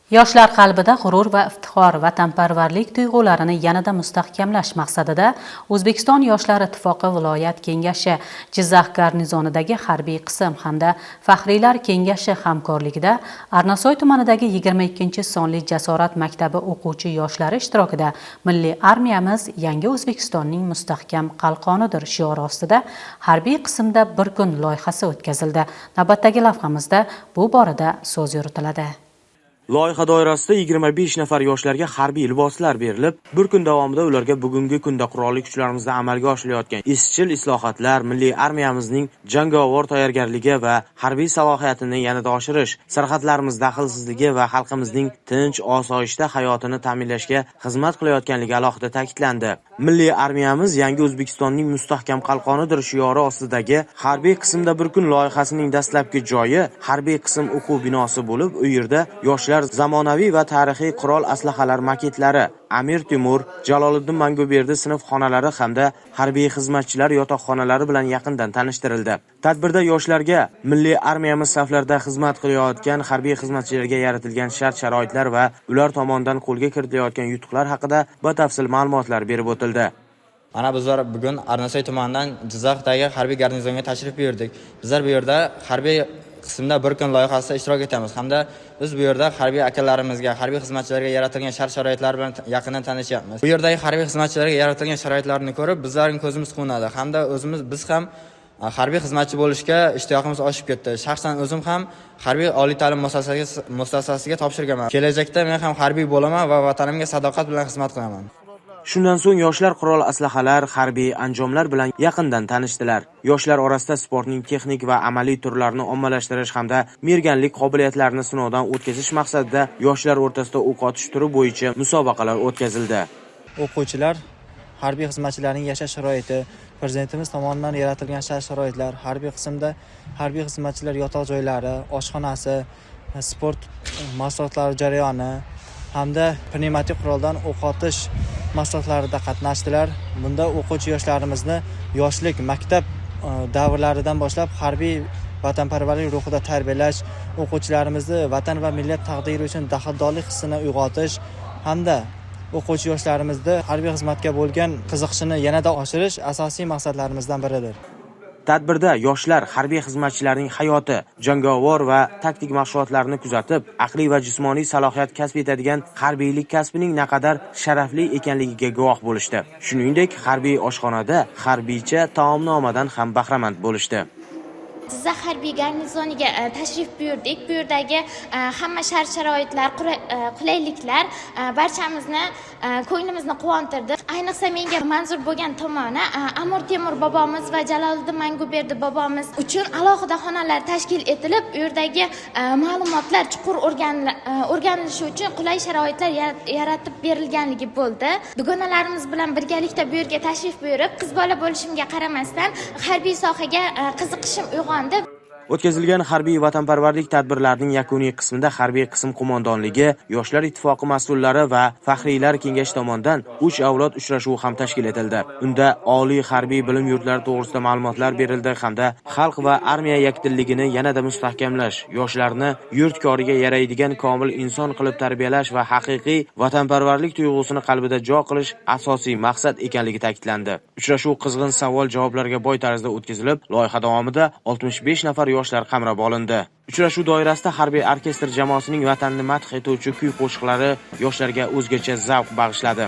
Yoshlar qalbida g'urur va iftixor, vatanparvarlik tuyg'ularini yanada mustahkamlash maqsadida O'zbekiston Yoshlar ittifoqi viloyat kengashi Jizzax garnizonidagi harbiy qism hamda Faxriylar kengashi hamkorligida Arnasoy tumanidagi 22-sonli Jasorat maktabi o'quvchi yoshlari ishtirokida "Milliy armiyamiz yangi O'zbekistonning mustahkam qalqonidir" shiori ostida "Harbiy qismda bir kun" loyihasi o'tkazildi. Navbatdagi lavhamizda bu borada so'z yuritiladi. Loyiha doirasida 25 nafar yoshlarga harbiy liboslar berilib, bir kun davomida ularga bugungi kunda Qurolli Kuchlarimizda amalga oshirilayotgan izchil islohotlar, milliy armiyamizning jangovar tayyorgarligi va harbiy salohiyatini yanada oshirish, sarhadlarimiz daxlsizligi va xalqimizning tinch, osoyishta hayotini ta'minlashga xizmat qilayotganligi alohida ta'kidlandi. "Milliy armiyamiz yangi O'zbekistonning mustahkam qalqonidir" shiori ostidagi "Harbiy qismda bir kun" loyihasining dastlabki joyi harbiy qism o'quv binosi bo'lib, u yerda yoshlar zamonaviy va tarixiy qurol aslahalar maketlari, Amir Temur, Jaloliddin Manguberdi sinf xonalari hamda harbiy xizmatchilar yotoqxonalari bilan yaqindan tanishtirildi. Tadbirda yoshlarga milliy armiyamiz saflarida xizmat qilayotgan harbiy xizmatchilarga yaratilgan shart-sharoitlar va ular tomonidan qo'lga kiritilayotgan yutuqlar haqida batafsil ma'lumotlar berib o'tildi. Mana bizlar bugun Arnasoy tumanidan Jizzaxdagi harbiy garnizonga tashrif buyurdik. Bizlar bu yerda "Harbiy qismda bir kun" loyihasida ishtirok etamiz hamda biz bu yerda harbiy akalarimizga, harbiy xizmatchilarga yaratilgan shart-sharoitlar bilan yaqindan tanishyapmiz. Bu yerdagi harbiy xizmatchilarga yaratilgan sharoitlarni ko'rib, bizlarning ko'zimiz quvnadi hamda o'zimiz, biz ham harbiy xizmatchi bo'lishga ishtiyoqimiz oshib ketdi. Shaxsan o'zim ham harbiy oliy ta'lim muassasasiga topshirganman. Kelajakda men ham harbiy bo'laman va vatanimga sadoqat bilan xizmat qilaman. Shundan so'ng yoshlar qurol aslahalar, harbiy anjomlar bilan yaqindan tanishdilar. Yoshlar orasida sportning texnik va amaliy turlarini ommalashtirish hamda merganlik qobiliyatlarini sinovdan o'tkazish maqsadida yoshlar o'rtasida o'q otish turi bo'yicha musobaqalar o'tkazildi. O'quvchilar harbiy xizmatchilarning yashash sharoiti, Prezidentimiz tomonidan yaratilgan shart sharoitlar, harbiy qismda harbiy xizmatchilar yotoq joylari, oshxonasi, sport mashg'ulotlari jarayoni hamda pnevmatik quroldan o'q otish mashg'ulotlarida qatnashdilar. Bunda o'quvchi yoshlarimizni yoshlik, maktab davrlaridan boshlab harbiy vatanparvarlik ruhida tarbiyalash, o'quvchilarimizni vatan va millat taqdiri uchun daxldorlik hissini uyg'otish hamda o'quvchi yoshlarimizda harbiy xizmatga bo'lgan qiziqishini yanada oshirish asosiy maqsadlarimizdan biridir. Tadbirda yoshlar harbiy xizmatchilarning hayoti, jangovar va taktik mashg'ulotlarni kuzatib, aqliy va jismoniy salohiyat kasb etadigan harbiylik kasbining naqadar sharafli ekanligiga guvoh bo'lishdi. Shuningdek, harbiy oshxonada harbiycha taomnomadan ham bahramand bo'lishdi. Jizzax harbiy garnizoniga tashrif buyurdik. Bu yerdagi hamma shart sharoitlar, qulayliklar barchamizni ko'nglimizni quvontirdi. Ayniqsa, menga manzur bo'lgan tomoni Amir Temur bobomiz va Jaloliddin Manguberdi bobomiz uchun alohida xonalar tashkil etilib, u yerdagi ma'lumotlar chuqur o'rganilishi uchun qulay sharoitlar yaratib berilganligi bo'ldi. Dugonalarimiz bilan birgalikda bu yerga tashrif buyurib, qiz bola bo'lishimga qaramasdan, harbiy sohaga qiziqishim uyg'ondi. O'tkazilgan harbiy vatanparvarlik tadbirlarining yakuniy qismida harbiy qism qo'mondonligi, Yoshlar ittifoqi mas'ullari va Faxriylar kengashi tomonidan "Uch avlod uchrashuvi" ham tashkil etildi. Unda oliy harbiy bilim yurtlari to'g'risida ma'lumotlar berildi hamda xalq va armiya yakdilligini yanada mustahkamlash, yoshlarni yurt koriga yaraydigan komil inson qilib tarbiyalash va haqiqiy vatanparvarlik tuyg'usini qalbida jo qilish asosiy maqsad ekanligi ta'kidlandi. Uchrashuv qizg'in savol-javoblarga boy tarzda o'tkazilib, loyiha davomida 65 nafar yoshlar qamrab olindi. Uchrashuv doirasida harbiy orkestr jamoasining vatanni madh etuvchi kuy-qo'shiqlari yoshlarga o'zgacha zavq bag'ishladi.